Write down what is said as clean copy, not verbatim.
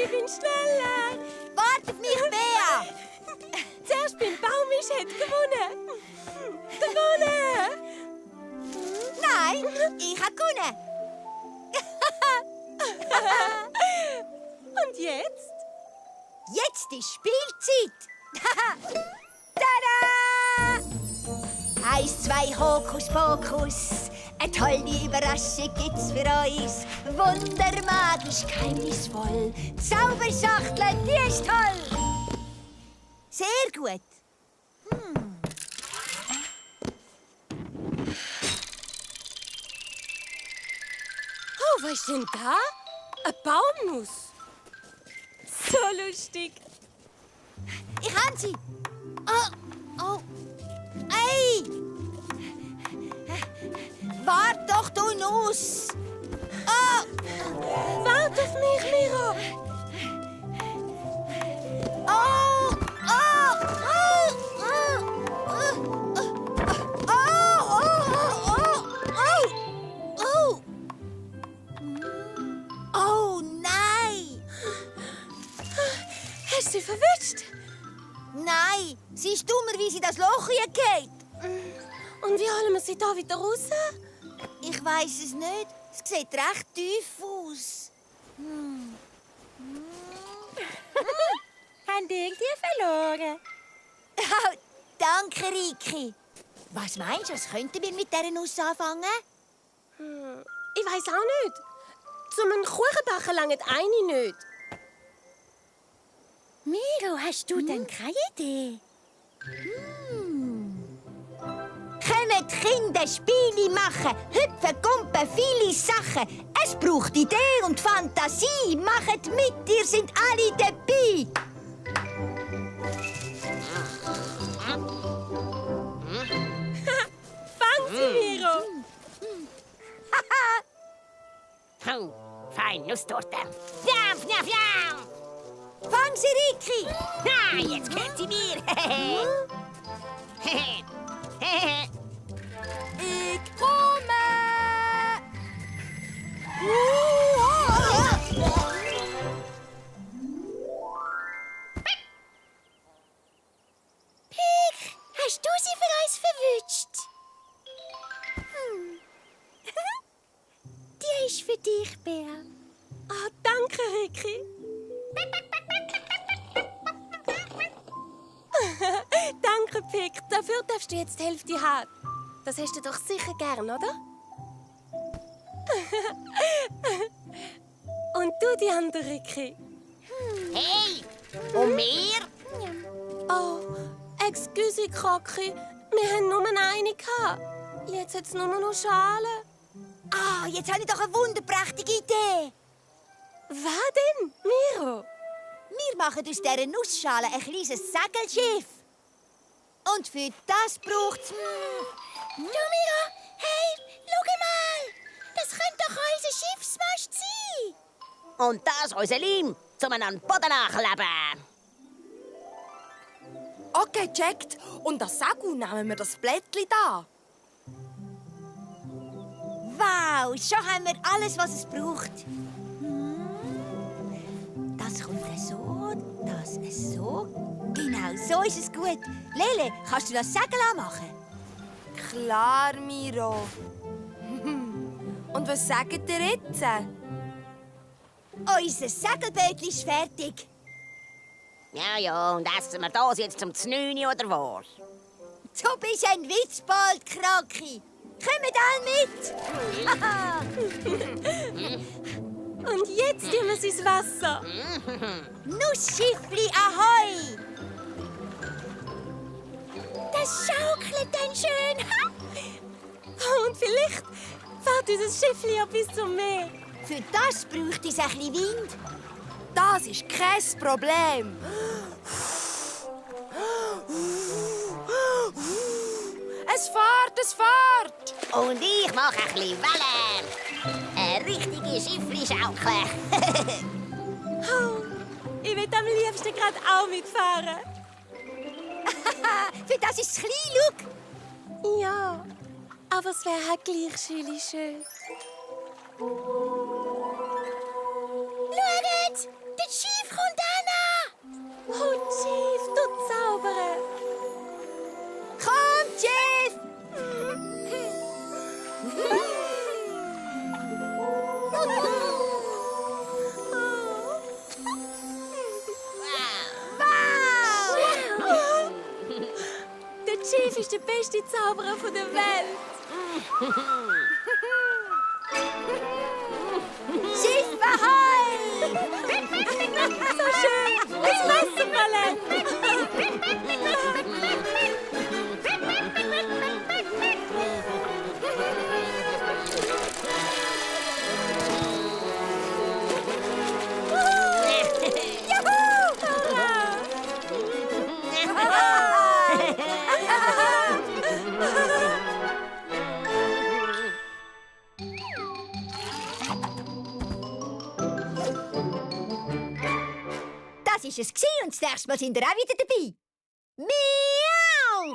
Ich bin schneller. Warte auf mich, Bea! Zuerst beim Baum ist, hat gewonnen. Gewonnen! Nein, ich habe gewonnen. Und jetzt? Jetzt ist Spielzeit. Tada! 1, 2, Hokus Pokus. Eine tolle Überraschung gibt's für uns. Wundermagisch, geheimnisvoll. Zauberschachtel, die ist toll. Sehr gut. Oh, was ist denn da? Eine Baumnuss. So lustig. Ich habe sie. Oh, oh. Ei! Wart doch, du Nuss. Oh, Warte auf mich, Miro. oh, oh, oh, oh. Oh, nein. Hast du sie verwischt? Nein, sie ist dummerweise in das Loch geht. Und wie holen wir sie da wieder raus? Ich weiß es nicht. Es sieht recht tief aus. Haben die verloren? Oh, danke, Riki. Was meinst du, was könnten wir mit dieser Nuss anfangen? Ich weiß auch nicht. Zum einen Kuchen backen langt eine nicht. Miro, hast du denn keine Idee? Können die Kinder Spiele machen, hüpfen, gumpen, viele Sachen. Es braucht Idee und Fantasie. Macht mit, ihr sind alle dabei. Fang sie, Miro. Oh, fein Nusstorte. Fjam, fjam, fjam. Fang sie, Riki. Ah, jetzt gehört sie mir. Ich komme. Pik, hast du sie für uns verwünscht? Die ist für dich, Bea. Ah, danke, Ricky. Danke, Pick. Dafür darfst du jetzt die Hälfte haben. Das hast du doch sicher gern, oder? Und du die andere, Ricky. Hey, und mir? Oh, excuse, Kaki. Wir haben nur eine gehabt. Jetzt hat es nur noch Schalen. Ah, jetzt habe ich doch eine wunderprächtige Idee. Was denn, Miro? Wir machen aus dieser Nussschale ein kleines Segelschiff. Und für das braucht es... Du, Miro, hey, schau mal. Das könnte doch unser Schiffsmast sein. Und das unser Leim, zum an den Boden nachleben. Okay, checkt. Und das Segel nehmen wir das Blättchen da. Wow, schon haben wir alles, was es braucht. Das kommt so, das so. Genau, so ist es gut. Lele, kannst du das Segel anmachen? Klar, Miro. Und was sagt ihr jetzt? Unser Segelboot ist fertig. Ja, und essen wir das jetzt zum Znüni oder was? Du bist ein Witzbold, Kraki. Kommt alle mit. Und jetzt tun wir sie ins Wasser. Nussschiffli, ahoi! Das schaukelt dann schön. Und vielleicht fährt unser Schiffli ja bis zum Meer. Für das braucht es ein bisschen Wind. Das ist kein Problem. Es fährt, es fährt. Und ich mache ein bisschen Wellen. Eine richtige Schiffli-Schaukel. Oh, ich will am liebsten gerade auch mitfahren. Für das ist es klein, schau. Ja, aber es wäre halt gleich schön. Schaut, das Schiff größte Zauberer von der Welt. Schiff ahoi! So schön. Das Wasserballett. Das war es und das nächste Mal sind wir auch wieder dabei. Miau!